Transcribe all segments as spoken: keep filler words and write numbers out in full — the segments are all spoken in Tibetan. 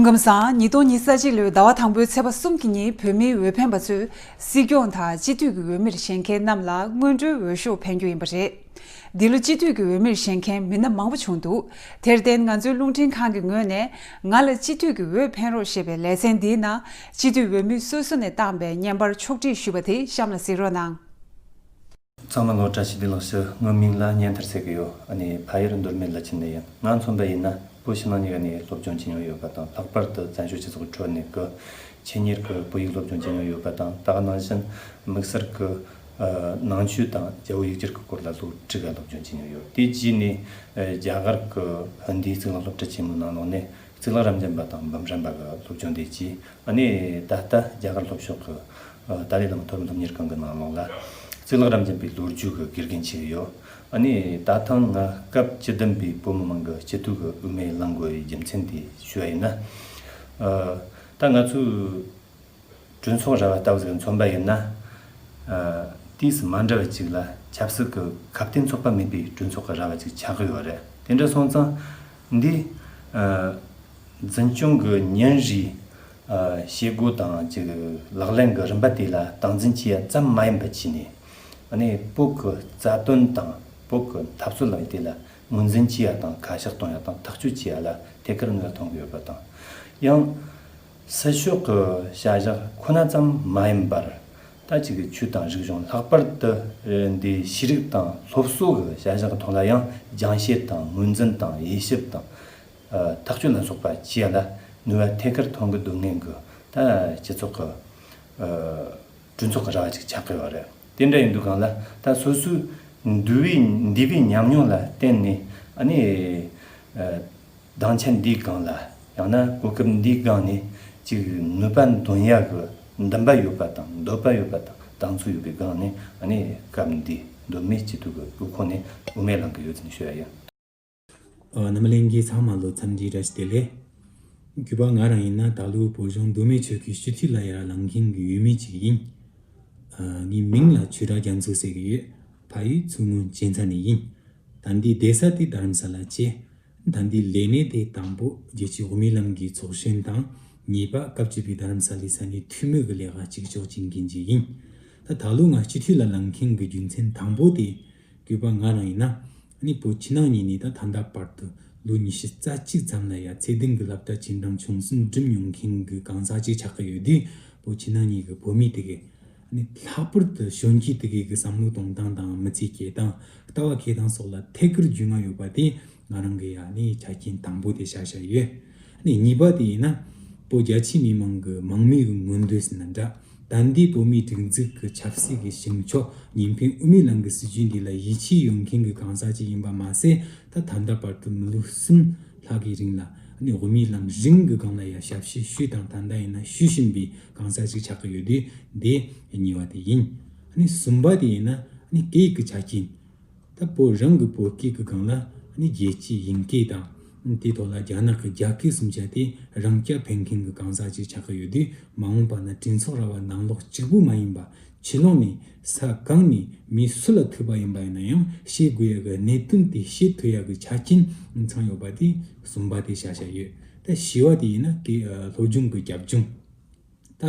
ཁམས་བཟང་། ཉིས་སྟོང་ཉི་ཤུ་རྩ་གཅིག་ལོའི་ཟླ་བ་དང་པོའི་ཚེས་པ་གསུམ་གྱི་ཉིན་བོད་མིའི་འོས་འཕེན་པ་ཚོས་སྲིད་སྐྱོང་དང་སྤྱི་འཐུས་ཀྱི་འོས་མིར་བཞེངས་མཁན་རྣམས་ལ་སྔོན་འགྲོའི་འོས་ཤོག་འཕེན་རྒྱུ་ཡིན་པ་རེད། འདི་ལོ་སྤྱི་འཐུས་ཀྱི་འོས་མིར་བཞེངས་མཁན་མི་སྣ་མང་པོ་བྱུང་འདུག་དེར་བརྟེན་ང་ཚོའི་རླུང་འཕྲིན་ཁང་གི་ངོས་ནས་ང་ལ་སྤྱི་འཐུས་ཀྱི་འོས་འཕེན་རོགས་ཞེས་པའི་ལེ་ཚན་འདིའི་ནང་སྤྱི་འཐུས་འོས་མི་སོ་སོ་ནས་བཏང་པའི་བརྙན་པར་ཕྱོགས་སྒྲིག་ཞུས་པ་དེ་གཤམ་ལ་གཟིགས་རོགས་གནང་། ཚང་མ་ལོ་བཀྲ་ཤིས་བདེ་ལེགས་ཞུ། ངའི་མིང་ལ་ཉན་ཐར་ཟེར་གི་ཡོད། ཨ་ནི་ཕ་ཡུལ་མདོ་སྨད་ལ་ཆེན་ནས་ཡིན། ང་མཚོན་པ་ཡིན་ན་བོད་ཕྱི་ནང་གཉིས་ཀ་ནས་སློབ་སྦྱོང་བྱེད་མྱོང་ཡོད་པ་དང་། ལྷག་པར་དུ་བཙན་བྱོལ་སྤྱི་ཚོགས་ཁྲོད་ནས་ཀྱི་ཆེད་གཉེར་གྱི་བོད་ཡིག་སློབ་སྦྱོང་བྱེད་མྱོང་ཡོད་པ་དང་། ད་ག་ནང་བཞིན་དམིགས་བསལ་གྱི་ཨ་ནང་ཆོས་དང་རྒྱ་བོད་ཡིག་སྒྱུར་གྱི་སྐོར་ལ་ལོ་དྲུག་ག་སློབ་སྦྱོང་བྱེད་མྱོང་ཡོད། དེ་རྗེས་ནས་ཨ་རྒྱ་གར་གྱི་ཧིན་དིའི་གཙུག་ལག་སློབ་གྲྭ་ཆེན་མོའི་ནང་ལོགས་ནས་གཙུག་ལག་རབ་འབྱམས་པ་དང་འབུམ་རམས་པ་གི་སློབ་སྦྱོང་དེ་བྱས། ཨ་ནི་ད་ལྟ་རྒྱ་གར་ལྷོ་ཕྱོགས་ཀྱི་ཨ་ཏཱ་ལའི་བླ་མ་མཐོ་རིམ་སློབ་གཉེར་ཁང་གི་ནང་ལོགས་ལ་གཙུག་ལག་རབ་འབྱམས་པའི་ལོ་རྒྱུས་ཀྱི་དགེ་རྒན་བྱས་ཡོད། ཨ་ནི་ད་ཐེངས་ང་སྐབས་བཅུ་བདུན་པའི་བོད་མི་མང་གི་སྤྱི་འཐུས་ཀྱི་འོས་མིར་ལངས་དགོས་པའི་རྒྱུ་མཚན་དེ་ཞུ་བ་ཡིན་ན། ཨ་ད་ང་ཚོའི་གྲོས་ཚོགས་ར་བ་ལྟ་བུ་ཟིག་མཚོན་པ་ཡིན་ན། ཨ་དུས་སུ་མ་འདྲ་བ་ཅིག་ལ་ཆབ་སྲིད་ཀྱི་ཁ་གཏད་ཚོགས་པ་མེད་པའི་གྲོས་ཚོགས་ཀྱི་ར་བ་ཅིག་ཆགས་ཀྱི་ཡོད་རེད། དེ་འདྲ་སོང་ཙང་འདི་ཨ་འཛིན་སྐྱོང་གི་ཉིན་རེའི་ཨ་བྱེད་སྒོ་དང་ཅིག་ལག་ལེན་གྱི་རིམ་པ་དེ་ལ་སྟངས་འཛིན་བྱེད་ཡ་ཙམ་མ་ཡིན་པ་བྱས་ནས། ཨ་ནི་བོད་ཀྱི་རྩ་དོན་དང་བོད་ཀྱི་འཐབ་རྩོད་ལམ་དེ་ལ་ངོས་འཛིན་བྱེད་ཡ་དང་ཁ་ཕྱོགས་གཏོང་ཡ་དང་ཐག་གཅོད་བྱེད་ཡ་ལ་ཐད་ཀར་ངོས་ཐོན་གྱི་ཡོད་པ་དང་། ཡང་སྲིད་ཕྱོགས་ཀྱི་བྱ་གཞག་ཁོ་ན་ཙམ་མ་ཡིན་པར། ད་ཅིག་ཆོས་དང་རིག་གཞུང་། ལྷག་པར་དུ་འདི་ཤེས་རིག་དང་སློབ་གསོ་གི་བྱ་གཞག་གི་ཐོག་ལ་ཡང་སྦྱང་བཤད་དང་ངོས་འཛིན་དང་དབྱེ་ཞིབ་དང་ཐག་གཅོད་ལ་སོགས་པ་བྱེད་ཡ་ལ་ནུས་པ་ཐད་ཀར་ཐོན་གྱི་འདུག་མཁན་གྱི་ད་སྤྱི་ཚོགས་ཀྱི་གྲོས་ཚོགས་ཀྱི་ར་བ་ཅིག་ཆགས་ཀྱི་ཡོད་རེད། དེ་འདྲ་ཡིན་དུས་སྒང་ལ་ད་སོ་སོའི་འདུལ་བའི་འདས་པའི་ཉམས་མྱོང་ལ་བརྟེན་ནས། ཨ་ནི་ཨ་སྡིངས་ཆ་འདིའི་སྒང་ལ་ཡང་ན་གོ་སྐབས་འདིའི་སྒང་ནས་ཅིག་ནུས་པ་འདོན་ཡག་གི་འདུན་པ་ཡོད་པ་དང་འདོད་པ་ཡོད་པ་དང་དང་ཚུལ་ཡོད་པའི་སྒང་ནས། ཨ་ནི་སྐབས་འདིའི་མདོ་སྨད་སྤྱི་འཐུས་ཀྱི་དབུ་ཁོངས་ནས་འོས་མིར་ལངས་ཀྱི་ཡོད་ཅེས་ཞུ་ཡ་ཡིན། ཨ་རྣམ་པ་ལྷན་རྒྱས་ཚང་མ་ལོ་འཚམས་འདྲི་བཀྲ་ཤིས་བདེ་ལེགས། གུས་པ་ང་རང་ཡིན་ན་ད་ལོའི་བོད་གཞུང་མདོ་སྨད་ཆོལ་ཁའི་སྤྱི་འཐུས་ལ་ཡར་ལངས་མཁན་གྱི་འོས་མི་ཅིག་ཡིན། ཨ་ངའི་མིང་ལ་ཆོས་གྲགས་རྒྱ་མཚོ་ཟེར་གྱི་ཡོད། ཕ་ཡུལ་མཚོ་སྔོན་གཅན་ཚ་ནས་ཡིན། ད་ལྟའི་བསྡད་ས་དེ་རྡ་རམ་ས་ལ་བྱས། ད་ལྟའི་ལས་གནས་དེ་དང་པོ་རྒྱལ་སྤྱིའི་དབུ་མའི་ལམ་གྱི་ཚོགས་གཞོན་དང་། གཉིས་པ་སྐབས་བཅུ་པའི་རྡ་རམ་ས་ལའི་ས་གནས་འཐུས་མི་གི་ལས་ཀ་གཅིག་ལྕོགས་བྱེད་མཁན་ཅིག་ཡིན། ད་ད་ལོ་ང་སྤྱི་འཐུས་ལ་ལངས་མཁན་གྱི་རྒྱུ་མཚན་དང་པོ་དེ། གུས་པ་ང་རང་ཡིན་ན། ཨ་ནི་བོད་ཕྱི་ནང་གཉིས་ནས་ད་ད་ལྟ་བར་དུ་ལོ་ཉི་ཤུ་རྩ་གཅིག་ཙམ་ལ་ཡ་ཚད་ལྡན་གྱི་སློབ་གྲྭ་ཆེ་འབྲིང་ཆུང་གསུམ་འགྲིམས་མྱོང་མཁན་གྱི་གང་ཟག་ཅིག་ཆགས་ཀྱི་ཡོད་དུས། བོད་ཕྱི་ནང་གཉིས་ཀྱི་བོད་མི་དེ་གས་ཨ་ནི་ལྷག་པར་དུ་གཞོན་སྐྱེས་དེ་གས་ཀྱི་བསམ་བློ་གཏོང་སྟངས་དང་མི་ཚེ་སྐྱེལ་སྟངས། ལྟ་བ་འཁྱེར་སྟངས་སོགས་ལ་ཐད་ཀར་རྒྱུས་མངའ་ཡོད་པ་དེ་ང་རང་གི་ཡ་ནི་ཆ་རྐྱེན་དང་པོ་དེ་བཞག་བཞག་ཡོད། ཨ་ནི་གཉིས་པ་དེ་ཡིན་ན། བོད་རྒྱ་ཆེའི་མི་མང་གི་མང་མོས་ཀྱི་མངོན་འདོད་ཟེར་ན་འདྲ། ད་ལྟའི་བོད་མིའི་སྒྲིག་འཛུགས་ཀྱི་ཆབ་སྲིད་ཀྱི་བྱང་ཕྱོགས་གཉིས་ཕན་དབུ་མའི་ལམ་གྱི་སྲིད་བྱུས་འདི་ལ་ཡིད་ཆེས་ཡོད་མཁན་གྱི་གང་ཟག་ཅིག་ཡིན་པ་མ་ཟད། ད་ད་ལྟ་བར་དུ་མི་ལོ་གསུམ་ལྷག་གི་རིང་ལ་ཨ་ནི་དབུ་མའི་ལམ་རིམ་གྱི་སྒང་ལ་ཡང་ཞབས་ཕྱི་ཞུས་དང་ད་ལྟ་ཡིན་ན་ཞུ་བཞིན་པའི་གང་ཟག་ཅིག་ཆགས་ཀྱི་ཡོད་དུས། འདི་གཉིས་པ་དེ་ཡིན། ཨ་ནི་གསུམ་པ་དེ་ཡིན་ན་ཨ་ནི་སྐད་ཡིག་གི་ཆ་རྐྱེན། ད་བོད་རང་གི་བོད་སྐད་ཀྱི་སྒང་ལ་ཨ་ནི་རྒྱལ་སྤྱིའི་དབྱིན་སྐད་དང་། དེའི་ཐོག་ལ་རྒྱ་ནག་གི་རྒྱ་སྐད་གསུམ་ཆ་དེ་རང་རྐྱ་འཕེན་མཁན་གྱི་གང་ཟག་ཅིག་ཆགས་ཀྱི་ཡོད་དུས། མ་འོངས་པ་ན་གྲོས་ཚོགས་ར་བ་ནང་ལོགས་གཅིག་པུ་མ་ཡིན་པ། ཕྱི་ལོགས་ནས་ས་གང་ནས་མི་སུ་ལ་ཐུག་པ་ཡིན་པ་ཡིན་ན་ཡང་བཤད་དགོས་ཡ་གི་གནད་དོན་དེ་བཤད་ཐུབ་ཡ་གི་ཆ་རྐྱེན་ཚང་ཡོད་པ་དེ་གསུམ་པ་དེ་བཞག་བཞག་ཡོད། ད་བཞི་བ་དེ་ཡིན་ན་སྐད་ཨ་སློབ་སྦྱོང་གི་རྒྱབ་ལྗོངས། ད་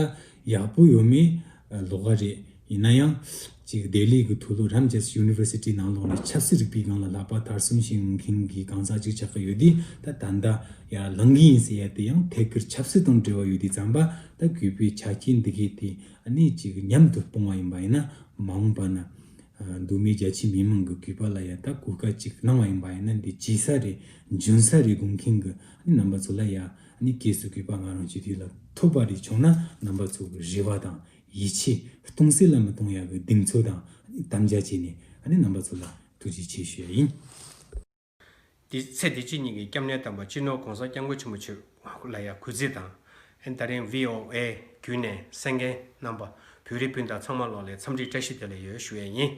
ཡག་པོ་ཡོད་མེད་ཨ་ལོགས་ཀ་རེད། ཡིན་ན་ཡང་ཅིག་ལྡི་ལི་གི་མཐོ་སློབ་རམ་ཇེས་ཡུ་ནི་ཝར་སི་ཊི་ནང་ལོགས་ནས་ཆབ་སྲིད་རིག་པའི་སྒང་ལ་ལྷག་པ་མཐར་སོན་བྱེད་མཁན་གྱི་གང་ཟག་ཅིག་ཆགས་ཀྱི་ཡོད་དུས། ད་ད་ལྟ་ཡར་ལངས་གི་ཡིན་ཟེར་ཡ་དེ་ཡང་ཐད་ཀར་ཆབ་སྲིད་དང་འབྲེལ་བ་ཡོད་དུས་ཙམ་པ། ད་གུས་པའི་ཆ་རྐྱེན་འདི་གས་དེ་ཨ་ནི་ཅིག་མཉམ་དུ་སྤུངས་པ་ཡིན་པ་ཡིན་ན། མ་འོངས་པ་ན་ཨ་མདོ་སྨད་རྒྱ་ཆེའི་མི་མང་གི་གུས་པ་ལ་ཡ་ད་གོ་སྐབས་ཅིག་གནང་བ་ཡིན་པ་ཡིན་ན། འདི་བྱེད་ས་རེད། འཇོན་ས་རེད་དགོངས་མཁན་གྱི་ཨ་ནི་རྣམ་པ་ཚོ་ལ་ཡ། ཨ་ནི་གལ་སྲིད་གུས་པ་ང་རང་སྤྱི་འཐུས་ལ་ཐོབ་པ་རེ་བྱུང་ན། རྣམ་པ་ཚོ་གི་རེ་བ་དང་ཡིད་ཆེས་སྟོང་ཟད་ལ་མི་གཏོང་ཡག་གི་གདེང་ཚོད་དང་ཨ་ནི་དམ་བཅའ་བྱས་ནས། ཨ་ནི་རྣམ་པ་ཚོ་ལ་ཐུགས་རྗེ་ཆེ་ཞུ་ཡ་ཡིན། དེ་ཚེ་འདི་ཕྱི་གཉིས་ཀྱི་སྐྱབས་གནས་དམ་པ་སྤྱི་ནོར་༸གོང་ས་༸སྐྱབས་མགོན་ཆེན་པོ་མཆོག་ལ་ཡ་གུས་བརྩི་དང་། ཨ་ནི་ད་རིང་བྷི་ཨོ་ཨེ་བརྒྱུད་ནས་གསན་མཁན་རྣམ་པ་བོད་རིགས་སྤུན་ཟླ་ཚང་མ་ལོག་ལ་འཚམས་འདྲི་བཀྲ་ཤིས་བདེ་ལེགས་ཡོད་ཞུ་ཡས་ཡིན།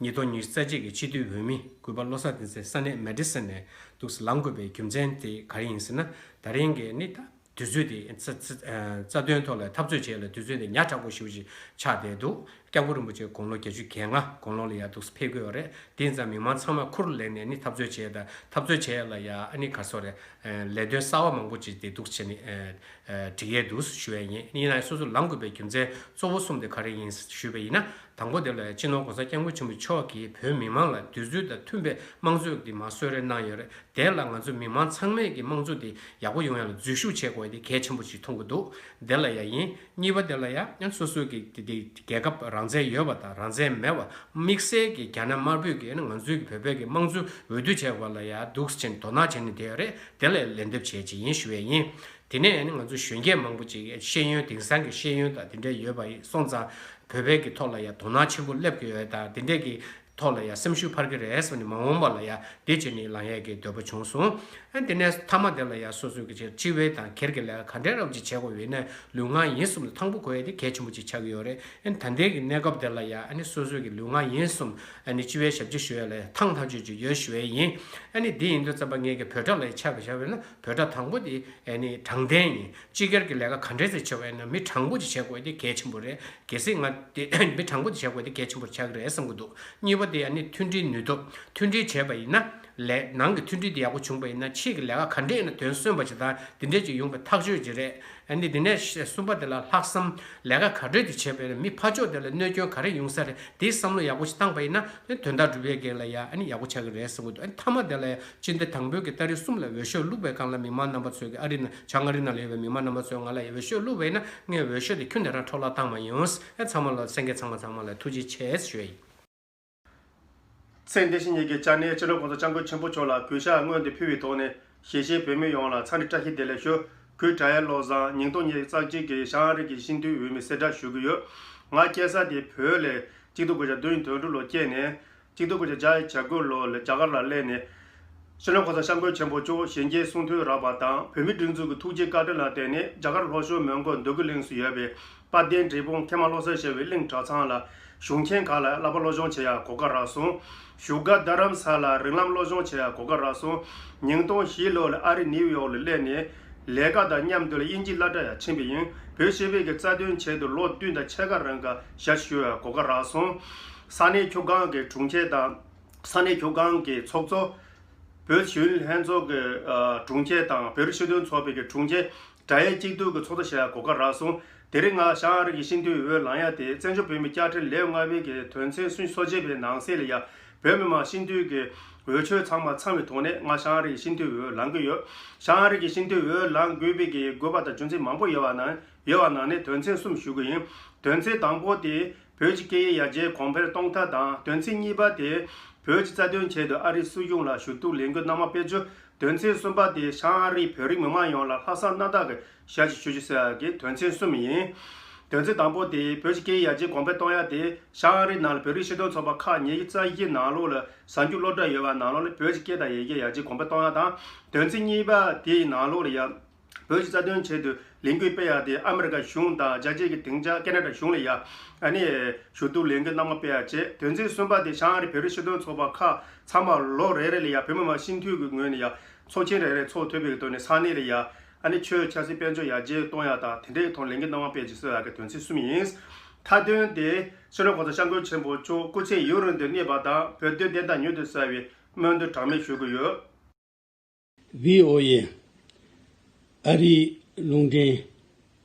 ཉིས་སྟོང་ཉི་ཤུ་རྩ་གཅིག་གི་སྤྱི་འཐུས་འོས་མི་གུས་པ་བློ་བཟང་བསྟན་འཛིན་ས་གནས་མེ་ཌི་སོན་ནས་འདུག་སེ་ལངས་དགོས་པའི་རྒྱུ་མཚན་དེ་ག་རེ་ཡིན་ཟེར་ན། ད་རིང་གི་ནི་ད་དུས་ཚོད་དེ་རྩ་རྩ་རྩ་དོན་ཐོག་ལ་འཐབ་རྩོད་བྱེད་ཡ་ལ་དུས་ཚོད་དེ་ཉག་ཕྲ་པོ་ཞེ་པོ་ཅིག་ཆགས་བསྡད་འདུག་སྐྱབས་མགོན་རིན་པོ་ཆེ་དགུང་ལོ་བརྒྱད་ཅུ་གྱ་ལྔ་དགུང་ལོ་ལ་ཡ་འདུག་སེ་ཕེབས་ཀྱི་ཡོད་རེད། དེ་ཡིན་ཙང་མི་མང་ཚང་མ་ཁུར་ལེན་ནས་ནི་འཐབ་རྩོད་བྱས་དང་འཐབ་རྩོད་བྱས་ལ་ཡ་ཨ་ནི་ག་སོ་རེད། ལས་དོན་གསར་བ་མང་པོ་ཅིག་དེ་འདུག་སེ་བྱས་ནས་སྒྲིག་ཡས་འདུག་སེ་ཞུ་ཡས་ཡིན། ཡིན་ན་ཡང་སོ་སོ་ལངས་དགོས་པའི་རྒྱུ་མཚན་གཙོ་བོ་གསུམ་དེ་ག་རེ་ཡིན་ཞུས་པ་ཡིན་ན། དང་པོ་དེ་ལ་ཡ་སྤྱི་ནོར་༸གོང་ས་༸སྐྱབས་མགོན་ཆེན་པོ་མཆོག་གིས་བོད་མི་མང་ལ་དུས་ཚོད་དང་མཐུན་པའི་དམངས་གཙོ་དེ་མར་གསོལ་རས་གནང་ཡོད་རེད། དེ་ལ་ང་ཚོ་མི་མང་ཚང་མས་ཀྱི་དམངས་གཙོ་དེ་ཡག་པོ་ཡོང་ཡ་ལ་འཛུལ་ཞུགས་བྱེད་དགོས་ཡ་དེ་གལ་ཆེན་པོ་ཅིག་མཐོང་གི་འདུག་དེ་ལ་ཡ་ཡིན། གཉིས་པ་དེ་ལ་ཡ་ཡང་སོ་སོའི་གི་དེ་དེ་རྒྱལ་ཁབ་རང་བཙན་ཡོད་པ་དང་རང་བཙན་མེད་པ་དམིགས་བསལ་གྱི་རྒྱ་ནག་དམར་པོས་ཀྱི་ང་ཚོའི་གི་བོད་པའི་གི་དམངས་གཙོའི་འོས་བསྡུ་བྱས་པ་ལ་ཡ་འདུག་སེ་བྱས་ནས་དོ་སྣང་བྱས་ནས་བསྡད་ཡོད་རེད། དེ་ལ་ལན་འདེབས་བྱས་ཅིག་ཡིན་ཞུ་ཡས་ཡིན། དེ་ནས་ནི་ང་ཚོ་གཞོན་སྐྱེས་མང་པོ་ཅིག་ཤེས་ཡོན་དེང་སང་གི་ཤེས་ཡོན་དང་དེ་འདྲ་ཡོད་པ་སོང་ཙང་བོད་པའི་གི་ཐོག་ལ་ཡ་དོ་སྣང་ཆེན་པོ་སླེབས་ཀྱི་ཡོད་དང་དེ་འདྲས་ཀྱི་ཐོག་ལ་ཡ་སེམས་ཤུགས་འཕར་གྱི་རེད་ཟེར་ནས་མ་འོངས་པ་ལ་ཡ་དེ་བྱས་ནས་ལངས་ཡས་ཀྱི་འདོད་པ་བྱུང་སོང་། ཨ་དེ་ནས་མཐའ་མ་དེ་ལ་ཡ་སོ་སོའི་གི་ཆེད་སྤྱི་བའི་དང་སྒེར་གྱི་ལས་ཀ་ག་འདྲས་རབ་ཅིག་བྱེད་དགོས་ཡོད་ན་ལུས་ངག་ཡིད་གསུམ་ལ་ཐང་པོ་དགོས་ཡས་དེ་གལ་ཆེན་པོ་ཅིག་ཆགས་ཀྱི་ཡོད་རེད། ཨ་ད་ལྟའི་གི་གནས་སྐབས་དེ་ལ་ཡ་ཨ་ནི་སོ་སོའི་གི་ལུས་ངག་ཡིད་གསུམ་ཨ་ནི་སྤྱི་བའི་ཞབས་ཕྱི་ཞུ་ཡས་ལ་ཐང་ཐང་ཆོད་ཆོད་ཡོད་ཞུ་ཡས་ཡིན། ཨ་ནི་དེ་ཡིན་དུས་ཙམ་པ་ངས་གི་བོད་སྒྲ་ལ་ཡ་ཆ་གི་བཞག་པ་ཡིན་ན་བོད་སྒྲ་དང་པོ་དེ་ཨ་ནི་དྲང་བདེན་ཡིན། སྤྱི་སྒེར་གྱི་ལས་ཀ་ག་འདྲས་ཟེར་བྱས་པ་ཡིན་ན་མི་དྲང་པོ་ཅིག་བྱེད་དགོས་དེ་གལ་ཆེན་པོ་རེད། གལ་སྲིད་ང་དེ་མི་དྲང་པོ་དེ་བྱེད་དགོས་དེ་གལ་ཆེན་པོ་ཆགས་ཀྱི་རེད་བསམ་གྱི་འདུག་གཉིས་པ་དེ་ཨ་ནི་མཐུན་སྒྲིལ་ནུས་སྟོབས། མཐུན་སྒྲིལ་བྱས་པ་ཡིན་ན། ལས་ནང་གི་མཐུན་སྒྲིལ་དེ་ཡག་པོ་བྱུང་པ་ཡིན་ན་ཕྱིའི་གི་ལས་ཀ་ག་འདྲས་ཡིན་ན་དོན་སོན་པ་ཞིག་དང་དེ་འདྲས་ཅིག་ཡོང་པའི་ཐག་གཅོད་ཅིག་རེད། ཨ་ནི་དེ་ནས་གསུམ་པ་དེ་ལ་ལྷག་བསམ། ལས་ཀ་ག་འདྲས་དེ་བྱས་པ་ཡིན་ན་མི་ཕར་ཕྱོགས་དེ་ལ་གནོད་སྐྱོན་ག་རེ་ཡོང་ས་རེད། དེའི་བསམ་བློ་ཡག་པོ་ཞིག་བཏང་པ་ཡིན་ན་དོན་དག་སྒྲུབ་ཡས་གལ་ལ་ཡ་ཨ་ནི་ཡག་པོ་ཆགས་ཀྱི་རེད་བསམ་གྱི་འདུག་ཨ་ནི་མཐའ་མ་དེ་ལ་ཡ་སྤྱི་ཟླ་དང་པོའི་གི་ཏ་རིག་གསུམ་ལ་འོས་ཤོག་བླུགས་པའི་སྒང་ལ་མི་མང་རྣམ་པ་ཚོས་གི་ཨ་རི་ནང་བྱང་ཨ་རི་ནང་ལ་ཡོད་པའི་མི་མང་རྣམ་པ་ཚོས་ང་ལ་ཡ་འོས་ཤོག་བླུགས་པ་ཡིན་ན་ངས་འོས་ཤོག་དེ་ཁྱོན་ནས་རང་འཕྲོ་བརླག་བཏང་མ་ཡོང་། ཨ་ཚང་མ་ལ་གསན་མཁན་ཚང་མ་ཚང་མ་ལ་ཐུགས་རྗེ་ཆེ་ཞུ་ཡ་ཡིན། ཚེ་འདི་ཕྱི་གཉིས་ཀྱི་བྱ་ནས་སྤྱི་ནོར་༸གོང་ས་༸སྐྱབས་མགོན་ཆེན་པོ་མཆོག་ལ་གུས་ཞབས་སྔོན་དུ་ཕུལ་བའི་ཐོག་ནས་གཞིས་བྱེས་བོད་མི་ཡོངས་ལ་འཚམས་འདྲི་བཀྲ་ཤིས་བདེ་ལེགས་ཞུ། གུས་བཀྲ་ཡེ་བློ་བཟང་ཉིས་སྟོང་ཉི་ཤུ་རྩ་གཅིག་གི་བྱང་ཨ་རི་གི་སྤྱི་འཐུས་འོས་མི་གསལ་བསྒྲགས་ཞུ་གི་ཡོད། ང་སྐྱེས་ས་དེ་བོད་ལ་གཅིག་སྟོང་དགུ་བརྒྱ་བདུན་དོན་དྲུག་ལོ་སྐྱེས་ནས། གཅིག་སྟོང་དགུ་བརྒྱ་བརྒྱད་ཅུ་གྱ་དགུ་ལོ་ལ་རྒྱ་གར་ལ་སླེབས་ནས། སྤྱི་ནོར་༸གོང་ས་༸སྐྱབས་མགོན་ཆེན་པོ་མཆོག་གཞོན་སྐྱེས་གསུང་ཐོས་རག་པ་དང་བོད་མིའི་སྒྲིག་འཛུགས་ཀྱི་ཐུགས་རྗེ་བཀའ་དྲིན་ལ་བརྟེན་ནས་རྒྱ་གར་ལྷོ་ཕྱོགས་མོན་གྷོ་འདོད་རྒུ་གླིང་སུ་ཡོད་པའི་དཔལ་ལྡན་འབྲས་སྤུངས་མཁལ་མ་བློ་གསལ་ཞེས་པའི་གླིང་གྲྭ་ཚང་ལ་གཞུང་ཆེན་ཁག་ལ་བསླབ་པ་སློབ་སྦྱོང་བྱེད་ཡག་གོ་སྐབས་རག་སོང་། བཞུགས་སྒར་རྡ་རམ་ས་ལར་རིགས་ལམ་སློབ་སྦྱོང་བྱེད་ཡག་གོ་སྐབས་རག་སོང་། ཉིས་སྟོང་བཞི་ལོ་ལ་ཨ་རི་ནིའུ་ཡོག་ལ་སླེབས་ནས་ལས་ཀ་དང་མཉམ་དུ་ལ་དབྱིན་ཇིའི་སློབ་གྲྭ་ཡང་ཕྱིན་པ་ཡིན། བོད་སྤྱི་པའི་གི་རྩ་དོན་ཆེད་དུ་ལོ་བདུན་དང་ཕྱེད་ཀ་རིང་ག་ཞབས་ཞུ་བའི་གོ་སྐབས་རག་སོང་། ས་གནས་ཁྱུག་སྒང་གི་དྲུང་ཆེ་དང་། ས་གནས་ཁྱུག་སྒང་གི་ཚོགས་གཙོ། བོད་གཞོན་ལྷན་ཚོགས་ཀྱི་ཨ་དྲུང་ཆེ་དང་བོད་རིགས་སྤྱི་མཐུན་ཚོགས་པའི་གི་དྲུང་ཆེ། དགྲ་ཡའི་གཅིག་སྡུད་ཀྱི་ཚོགས་གཙོ་བྱས་གོ་སྐབས་རག་སོང་། དེ་རིང་ང་བྱང་ཨ་རི་གི་སྤྱི་འཐུས་འོས་ལངས་ཡ་དེ་བཙན་བྱོལ་བོད་མིའི་དཔྱ་ཁྲལ་ལེའུ་ལྔ་པའི་གི་དོན་ཚན་སུམ་ཅུ་སོ་གཅིག་པའི་ནང་གསེས་ལ་ཡ། བོད་མི་མང་སྤྱི་འཐུས་ཀྱི་འོས་ཆོས་ཚང་མ་ཚང་བའི་ཐོག་ནས་ང་བྱང་ཨ་རི་གི་སྤྱི་འཐུས་འོས་ལངས་ཀྱི་ཡོད། བྱང་ཨ་རི་གི་སྤྱི་འཐུས་འོས་ལངས་དགོས་པའི་གི་དགོས་པ་དང་རྒྱུ་མཚན་མང་པོ་ཡོད་པ་ནང་ཡོད་པ་ནང་ནས་དོན་ཚན་གསུམ་ཞུ་གི་ཡིན། དོན་ཚན་དང་པོ་དེ་བོད་ཀྱི་སྐད་ཡིག་ཡར་རྒྱས་གོང་འཕེལ་གཏོང་ཐབས་དང་དོན་ཚན་གཉིས་པ་དེ་བོད་ཀྱི་རྩ་དོན་ཆེད་དུ་ཨ་རིའི་སྲིད་གཞུང་ལ་ཞུ་གཏུག་ལས་འགུལ་གནང་མ་སྤེལ་རྒྱུ། དོན་ཚན་གསུམ་པ་དེ་བྱང་ཨ་རིའི་བོད་རིགས་མི་མང་ཡོངས་ལ་ལྷག་བསམ་རྣམ་དག་གིས་ཞབས་ཕྱི་ཞུ་རྒྱུ་ཟེར་ཡག་གི་དོན་ཚན་གསུམ་ཡིན། དོན་ཚན་དང་པོ་དེ་བོད་ཀྱི་སྐད་ཡིག་ཡར་རྒྱས་གོང་འཕེལ་གཏོང་ཡག་དེ་བྱང་ཨ་རིའི་ནང་ལ་བོད་རིགས་སྤྱི་མཐུན་ཚོགས་པ་ཁག་ཉི་ཤུ་རྩ་བཞི་ནང་ལོགས་ལ་གཟའ་མཇུག་སློབ་གྲྭ་ཡོད་པ་ནང་ལོགས་ལ་བོད་ཀྱི་སྐད་དང་ཡི་གེ་ཡར་རྒྱས་གོང་འཕེལ་གཏོང་ཡག་དང་དོན་ཚན་གཉིས་པ་དེའི་ནང་ལོགས་ལ་ཡང་བོད་ཀྱི་རྩ་དོན་ཆེད་དུ་ལས་འགུལ་སྤེལ་ཡག་དེ་ཨ་མི་རི་ཀ་གཞུང་དང་རྒྱལ་སྤྱིའི་གི་སྡིངས་ཆ་ཁེ་ན་ཌ་གཞུང་ལ་ཡང་ཨ་ནི་ཞུ་གཏུག་ལས་འགུལ་གནང་མ་སྤེལ་ཡག་བྱས། དོན་ཚན་གསུམ་པ་དེ་བྱང་ཨ་རི་བོད་རིགས་སྤྱི་མཐུན་ཚོགས་པ་ཁག་ཚང་མ་ལོ་རེ་རེ་ལ་ཡང་བོད་མི་མང་སྤྱི་འཐུས་ཀྱི་ངོས་ནས་ཡང་ཚོགས་ཆེན་རེ་རེ་ཚོགས་ཐུབ་པའི་གི་ཐོག་ནས་ས་གནས་ལ་ཡང་ཨ་ནི་ཆོས་ཆབ་སྲིད་དཔལ་འབྱོར་ཡར་རྒྱས་གཏོང་ཡག་དང་དེ་འདྲའི་ཐོག་ལས་འགུལ་གནང་མ་སྤེལ་ཅིག་ཟེར་ཡག་གི་དོན་ཚན་གསུམ་ཡིན། མཐའ་དོན་དེ་སྤྱི་ནོར་༸གོང་ས་༸སྐྱབས་མགོན་ཆེན་པོ་མཆོག་སྐུ་ཚེ་ཡུན་རིང་དུ་གནས་པ་དང་བོད་དོན་བདེན་མཐའ་མྱུར་དུ་གསལ་བའི་སྨོན་འདུན་གྲངས་མེད་ཞུ་གི་ཡོད། ཝི་ཨོ་ཨེ། ཨ་རིའི་རླུང་འཕྲིན་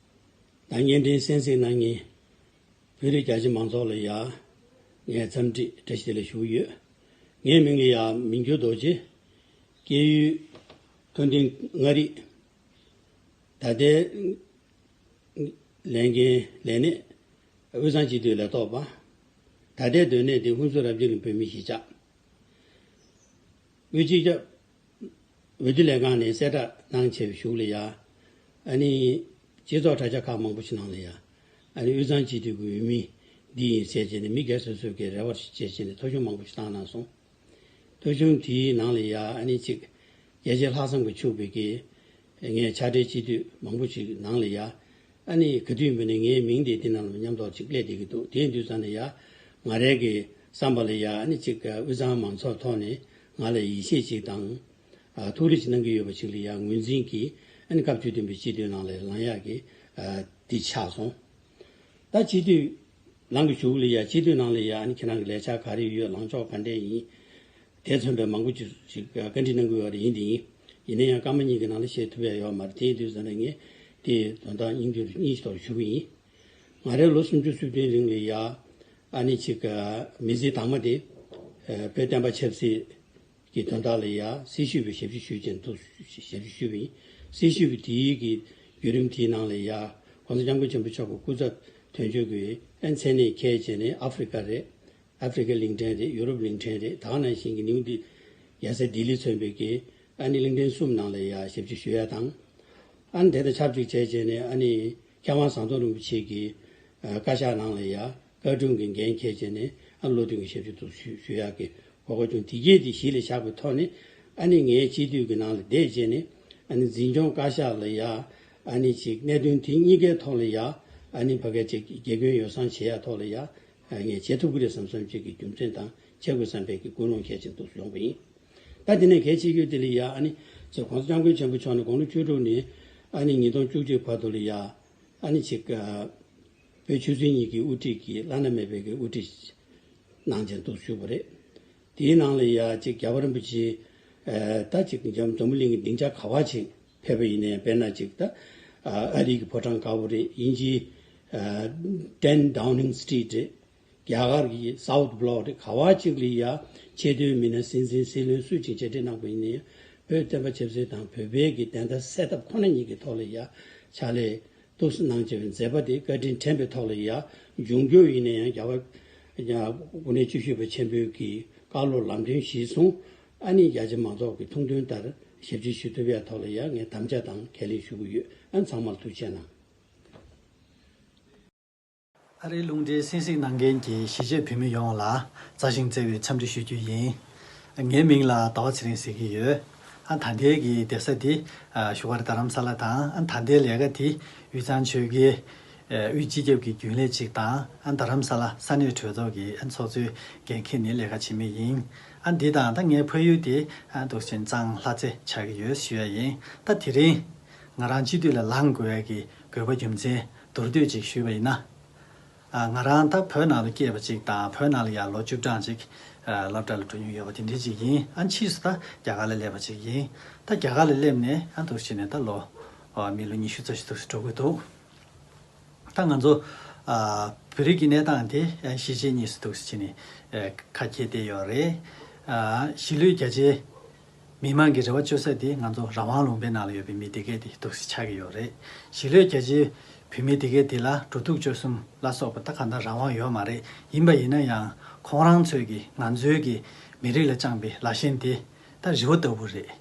དང་བརྙན་འཕྲིན་གསན་གཟིགས་གནང་མཁན་བོད་རིགས་རྒྱ་ཆེ་མང་ཚོགས་ལ་ཡང་ངས་འཚམས་འདྲི་བཀྲ་ཤིས་བདེ་ལེགས་ཞུ་གི་ཡོད། ངའི་མིང་ལ་ཡང་མི་འགྱུར་རྡོ་རྗེ། སྐྱེས་ཡུལ་མཐོ་ལྡིང་མངའ་རིས། ད་ལྟའི་ལས་འགན་ལས་གནས་དབུས་གཙང་སྤྱི་འཐུས་ལས་ཐོག་པ། ད་ལྟའི་སྡོད་གནས་དེ་ཧུན་སུར་རབ་རྒྱས་གླིང་བོད་མིའི་གཞིས་ཆགས། དབུས་སྤྱི་ཁྱབ་འོས་བསྡུ་ལས་ཁང་ནས་གསལ་བསྒྲགས་གནང་བྱས་པའི་གཞུག་ལ་ཡ། ཨ་ནི་སྤྱི་ཚོགས་དྲ་རྒྱ་ཁག་མང་པོ་ཞིག་ནང་ལ་ཡ། ཨ་ནི་དབུས་གཙང་སྤྱི་འཐུས་ཀྱི་འོས་མི་འདི་ཡིན་ཟེར་བྱས་ནས་མི་སྒེར་སོ་སོའི་གི་རེ་བ་བྱས་བྱས་ནས་ཐོ་གཞུང་མང་པོ་ཞིག་བཏང་གནང་སོང་། ཐོ་གཞུང་དེའི་ནང་ལ་ཡ་ཨ་ནི་གཅིག་རྒྱལ་གཅེས་ལྷག་བསམ་གྱིས་ཕྱུག་པའི་གི་ངས་ཕྱག་སྦྲེལ་སྤྱི་འཐུས་མང་པོ་ཞིག་ནང་ལ་ཡ། ཨ་ནི་ག་དུས་ཡིན་པ་ནས་ངའི་མིང་དེ་འདི་ནང་ལ་མཉམ་དུ་ཅིག་སླེབས་བསྡད་ཀྱི་འདུག་དེ་ཡིན་དུས་ཙང་ནས་ཡ། ང་རའི་གི་བསམ་པ་ལ་ཡ་ཨ་ནི་ཅིག་དབུས་གཙང་མང་ཚོགས་ཐོག་ནས་ང་ལ་ཡིད་ཆེས་ཅིག་དང་། ཨ་ཐུགས་རེ་ཅིག་གནང་གི་ཡོད་པ་ཅིག་ལ་ཡ་ངོས་འཛིན་གྱིས་ཨ་ནི་སྐབས་དུས་བསྟུན་པའི་སྤྱི་འཐུས་ནང་ལ་ལངས་ཡག་གི་ཨ་འདི་ཆགས་སོང་། ད་སྤྱི་འཐུས་ ལངས་གི་བཞུགས་ལ་ཡ། སྤྱི་འཐུས་ནང་ལ་ཡ། ཨ་ནི་ཁྱེད་རང་གི་ལས་འཆར་ག་རེ་ཡོད། ལངས་ཕྱོགས་ག་འདྲས་ཡིན། དེ་མཚོན་པའི་མང་པོ་ཅིག་ཅིག་བཀའ་འདྲི་གནང་གི་ཡོད་རེད། ཡིན་དེ་ཡིན། ཡིན་ན་ཡང་སྐར་མ་གཉིས་ཀྱི་ནང་ལ་བཤད་ཐུབ་ཡ་ཡོད་མ་རེད། དེ་ཡིན་དུས་ཙམ་ལ་ངས་དེ་དོན་དག་སྙིང་བསྡུས་སྙིང་ཞིག་ཐོག་ཞུ་གི་ཡིན། ང་རའི་ལོ་སུམ་ཅུ་སོ་བདུན་རིང་ལ་ཡ། ཨ་ནི་ཅིག་མི་ཚེ་དང་མ་དེ་བོད་བསྟན་པ་ཆབ་སྲིད་ཀྱི་དོན་དག་ལ་ཡ། སྲི་ཞུ་བའི་ཞབས་ཕྱི་ཞུས་བྱས་འདུག་ཞབས་ཕྱི་ཞུས་པ་ཡིན། སྲི་ཞུ་བའི་དེའི་གི་བརྒྱུད་རིམ་དེའི་ནང་ལ་ཡ། ༸གོང་ས་༸སྐྱབས་མགོན་ཆེན་པོ་མཆོག་གི་སྐུ་ཚབ་དོན་གཅོད་ཀྱི་ཨ་མཚན་གནས་འཁྱེར་བྱས་ནས། ཨ་ཧྥེ་རི་ཀ་རེད། ཨ་ཧྥེ་རི་ཀའི་གླིང་ཕྲན་རེད། ཡུ་རོབ་གླིང་ཕྲན་རེད། ད་ག་ནང་བཞིན་གྱི་ནིའུ་ཌི། རྒྱལ་ས་ལྡི་ལི་མཚོན་པའི་གི་ཨ་ནི་གླིང་ཕྲན་གསུམ་ནང་ལ་ཡ་ཞབས་ཕྱི་ཞུ་ཡ་དང་། ཨ་ནི་དེ་དང་ཆབས་ཅིག་བྱས་བྱས་ནས། ཨ་ནི་མཁས་དབང་ཟམ་གདོང་རིན་པོ་ཆེ་གི་ཨ་བཀའ་ཤག་ནང་ལ་ཡ་བཀའ་དྲུང་གི་འགན་འཁྱེར་བྱས་ནས། ཨ་བློ་མཐུན་གྱི་ཞབས་ཕྱི་དུ་ཞུ་ཞུ་ཡག་གི་གོ་སྐབས་བྱུང་། དེ་རྗེས་དེ་གཞི་ལ་བཞག་པའི་ཐོག་ནས། ཨ་ནི་ངས་སྤྱི་འཐུས་ཀྱི་ནང་ལ་བསྡད་བྱས་ནས། ཨ་ནི་འཛིན་སྐྱོང་བཀའ་ཤག་ལ་ཡ། ཨ་ནི་ཅིག་གནད་དོན་དེ་གཉིས་ཀའི་ཐོག་ལ་ཡ། ཨ་ནི་ཕ་གི་ཅིག་དགེ་སྐྱོན་ཡོ་བསྲང་བྱེད་ཡ་ཐོག་ལ་ཡ། ཨ་ངས་བྱེད་ཐུབ་ཀྱི་རེད་བསམ་བསམ་ཅིག་གི་རྒྱུ་མཚན་དང་། བྱེད་དགོས་བསམ་པའི་གི་ཀུན་སློང་འཁྱེར་བྱས་འདུག་ཡོང་པ་ཡིན། ད་དེ་ནས་གལ་ཆེ་རྒྱུ་དེ་ལ་ཡ། ཨ་ནི་ཙོ་༸གོང་ས་༸སྐྱབས་མགོན་ཆེན་པོ་མཆོག་ནས་དགུང་ལོ་བཅུ་དྲུག་ནས། ཨ་ནི་ཉིས་སྟོང་བཅུ་གཅིག་བར་དུ་ལ་ཡ། ཨ་ནི་ཅིག་ཨ་བོད་ཆོས་སྲིད་གཉིས་ཀྱི་དབུ་ཁྲིད་ཀྱི་བླ་ན་མེད་པའི་གི་དབུ་ཁྲིད་གནང་བྱས་འདུག་བཞུགས་པ་རེད། དེའི་ནང་ལ་ཡ་ཅིག་རྒྱལ་བ་རིན་པོ་ཆེ་ཨ་ད་ཅིག་འཛམ་འཛམ་བུ་གླིང་གི་སྡིངས་ཆ་ག་པར་ཅིག་ཕེབས་པ་ཡིན་ནའི། དཔེར་ན་ཅིག་ད་ཨ་ཨ་རི་གི་ཕོ་བྲང་དཀར་པོ་རེད། དབྱིན་ཇིའི་ཨ་ཊེན་ཌའུ་ནིང་སི་ཊི་རིཊ་རེད། རྒྱ་གར་གྱི་སའུཐ་བྷ་ལོག་རེད། ག་པར་ཅིག་ལ་ཡ་ཆེས་མཐོའི་མི་སྣ་སྲིད་འཛིན་སྲིད་བློན་སུ་ཅིག་མཇལ་འཕྲད་གནང་པ་ཡིན་ནའི། བོད་བསྟན་པ་ཆབ་སྲིད་དང་བོད་པའི་གི་བདེན་མཐའ་གསལ་ཐབས་ཁོ་ན་ཉིད་ཀྱི་ཐོག་ལ་ཡ་ཕྱག་ལས་ཏོག་ཙམ་གནང་བྱས་པའི་མཛད་པ་དེ་བཀའ་དྲིན་དྲན་པའི་ཐོག་ལ་ཡ། འབྱུང་འགྱུར་ཡིན་ན་ཡང་རྒྱལ་བ་ཡ་དངོས་གནས་བཅུ་བཞི་པ་ཆེན་པོའི་གི་བཀའ་སློབ་ལམ་སྟོན་གཞིར་བཟུང་། ཨ་ནི་རྒྱ་ཆེ་མང་ཚོགས་ཀྱི་ཐུགས་འདུན་ལྟར་ཞབས་ཕྱི་ཞུ་ཐུབ་ཡ་ཐོག་ལ་ཡ་ངས་དམ་བཅའ་དང་ཁས་ལེན་ཞུ་གི་ཡོད། ཨ་ཚང་མར་ཐུགས་རྗེ་གནང་། ཨ་རིའི་རླུང་འཕྲིན་གསན་གཟིགས་གནང་མཁན་གྱི་གཞིས་བྱེས་བོད་མི་ཡོངས་ལ་མཛའ་ཞིང་བརྩེ་བའི་འཚམས་འདྲི་ཞུ་རྒྱུ་ཡིན། ངའི་མིང་ལ་ཟླ་བ་ཚེ་རིང་ཟེར་གྱི་ཡོད། ཨ་ད་ལྟའི་གི་བསྡད་ས་འདི་ཨ་བཞུགས་སྒར་རྡ་རམ་ས་ལ་དང་། ཨ་ད་ལྟའི་ལས་ཀ་འདི་དབུས་གཙང་ཆོལ་ཁའི་ཨ་དབུས་སྤྱི་ཁྱབ་ཀྱི་རྒྱུན་ལས་གཅིག་དང་། ཨ་རྡ་རམ་ས་ལ་ས་གནས་གྲོས་ཚོགས་ཀྱི་ཨ་ཚོགས་གཙོའི་འགན་འཁྱེར་ནས་ལས་ཀ་བྱེད་མུས་ཡིན། ཨ་འདི་དང་ད་ངའི་ཕ་ཡུལ་དེ་ཨ་འདུག་སེ་གཙང་ལྷ་རྩེ་ཆགས་ཀྱི་ཡོད་ཞུ་ཡ་ཡིན། ད་དེ་རིང་ང་རང་སྤྱི་འཐུས་ལ་ལངས་དགོས་ཡ་གི་དགོས་པ་རྒྱུ་མཚན་མདོར་བསྡུས་ཅིག་ཞུས་པ་ཡིན་ན། ཨ་ང་རང་ད་བོད་ནང་ལ་སྐྱེས་པ་ཅིག་དང་། བོད་ནང་ལ་ཡང་ལོ་བཅུ་གྲངས་ཅིག་ཨ་སློབ་གྲྭ་ལ་འགྲོ་མྱོང་ཡོད་པ་དེ་འདྲ་ཅིག་ཡིན། ཨ་ཕྱིས་སུ་ད་རྒྱ་གར་ལ་སླེབས་པ་ཅིག་ཡིན། ད་རྒྱ་གར་ལ་སླེབས་ནས་ཨ་འདུག་བྱས་ནས་ད་ལོ་ཨ་མི་ལོ་ཉི་ཤུ་རྩ་བཞི་འདུག་སེ་འགྲོ་གི་འདུག་ད་ང་ཚོ་ཨ་བོད་རིགས་ཀྱི་གནས་སྟངས་དེ་ཨ་གཞིས་བྱེས་གཉིས་སུ་འདུག་སེ་བྱས་ནས་ཨ་ཁ་གྱེས་བསྡད་ཡོད་རེད། ཨ་གཞིས་ལུས་རྒྱ་ཆེའི་མི་མང་གི་རེ་བ་བཅོལ་ས་དེ་ང་ཚོ་རང་དབང་ལུང་པའི་ནང་ལ་ཡོད་པའི་མི་དེ་གས་དེ་འདུག་སེ་ཆགས་ཀྱི་ཡོད་རེད། གཞིས་ལུས་རྒྱ་ཆེའི་བོད་མི་དེ་གས་དེ་ལ་འགྲོ་འདུག་སྤྱོད་གསུམ་ལ་སོགས་པ་ད་གང་ལྟར་རང་དབང་ཡོད་མ་རེད། ཡིན་པ་ཡིན་ན་ཡང་ཁོང་རང་ཚོས་ཀྱི་ང་ཚོའི་གི་མི་རིགས་ལ་བཅངས་པའི་ལ་ཞེན་དེ་ད་རི་བོ་ལྟ་བུ་རེད།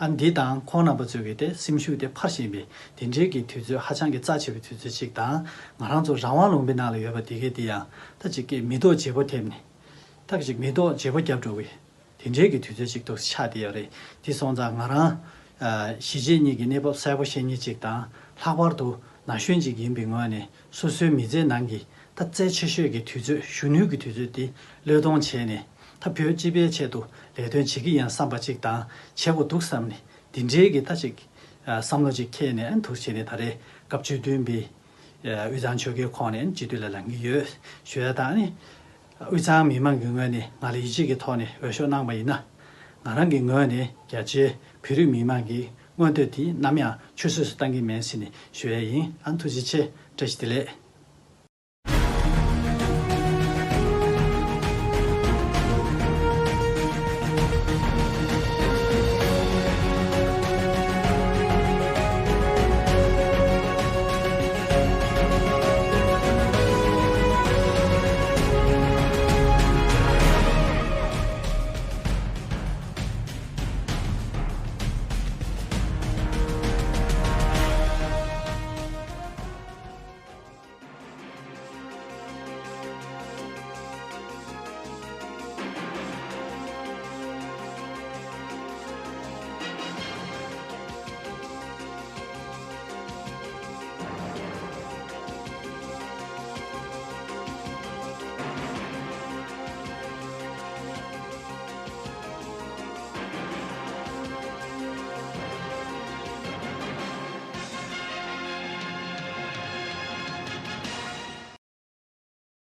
ཨ་འདི་དང་ཁོང་རྣམ་པ་ཚོས་ཀྱི་དེ་སེམས་ཤུགས་དེ་འཕར་བཞིན་པའི་དེ་འདྲའི་གི་དུས་ཚོད་ཧ་ཅང་གི་རྩ་ཆེ་བའི་དུས་ཚོད་ཅིག་དང་། ང་རང་ཚོ་རང་དབང་ལུང་པའི་ནང་ལ་ཡོད་པ་དེ་གས་དེ་ཡང་ད་ཅིག་གི་མི་ཐོག་བརྗེ་པོ་ཐེབས་ནས། ད་ཅིག་མི་ཐོག་བརྗེ་པོ་བརྒྱབ་འགྲོ་བའི་དེ་འདྲའི་གི་དུས་ཚོད་ཅིག་ཏུ་ཆགས་བསྡད་ཡོད་རེད། དེ་སོང་ཙང་ང་རང་ཨ་གཞིས་བྱེས་གཉིས་ཀྱི་གནས་བབ་གསལ་པོ་ཤེས་མཁན་ཅིག་དང་། ལྷག་པར་དུ་ན་གཞོན་ཅིག་ཡིན་པའི་ངོས་ནས་སོ་སོའི་མི་ཚེའི་ནང་གི་ད་རྩ་ཆེ་ཤོས་ཀྱི་དུས་ཚོད། གཞོན་ནུའི་གི་དུས་ཚོད་དེ་བློས་གཏོང་བྱས་ནས། ད་བོད་སྤྱི་པའི་ཆེད་དུ་ལས་དོན་བྱེད་ཀྱི་ཡིན་བསམ་པ་ཅིག་དང་། བྱེད་དགོས་འདུག་བསམ་ནས་དེ་འདྲའི་གི་ད་ཅིག་ཨ་བསམ་བློ་ཅིག་འཁྱེར་ནས། ཨ་འདུག་བྱས་ནས་ད་རེས་སྐབས་བཅུ་བདུན་པའི་ཨ་དབུས་གཙང་ཆོལ་ཁའི་ཁོངས་ནས་སྤྱི་འཐུས་ལ་ལངས་ཀྱི་ཡོད་ཞུ་ཡ་དང་། ཨ་ནི་དབུས་གཙང་མི་མང་གི་ངོས་ནས་ང་ལ་ཡིད་ཆེས་ཀྱི་ཐོག་ནས་འོས་ཤོག་གནང་བ་ཡིན་ན། ང་རང་གི་ངོས་ནས་རྒྱ་ཆེའི་བོད་རིགས་མི་མང་གི་མངོན་འདོད་དེ་ནམ་ཡང་ཆུད་ཟོས་སུ་གཏང་གི་མེད་ཟེར་ནས་ཞུ་ཡ་ཡིན། ཨ་ཐུགས་རྗེ་ཆེ། བཀྲ་ཤིས་བདེ་ལེགས།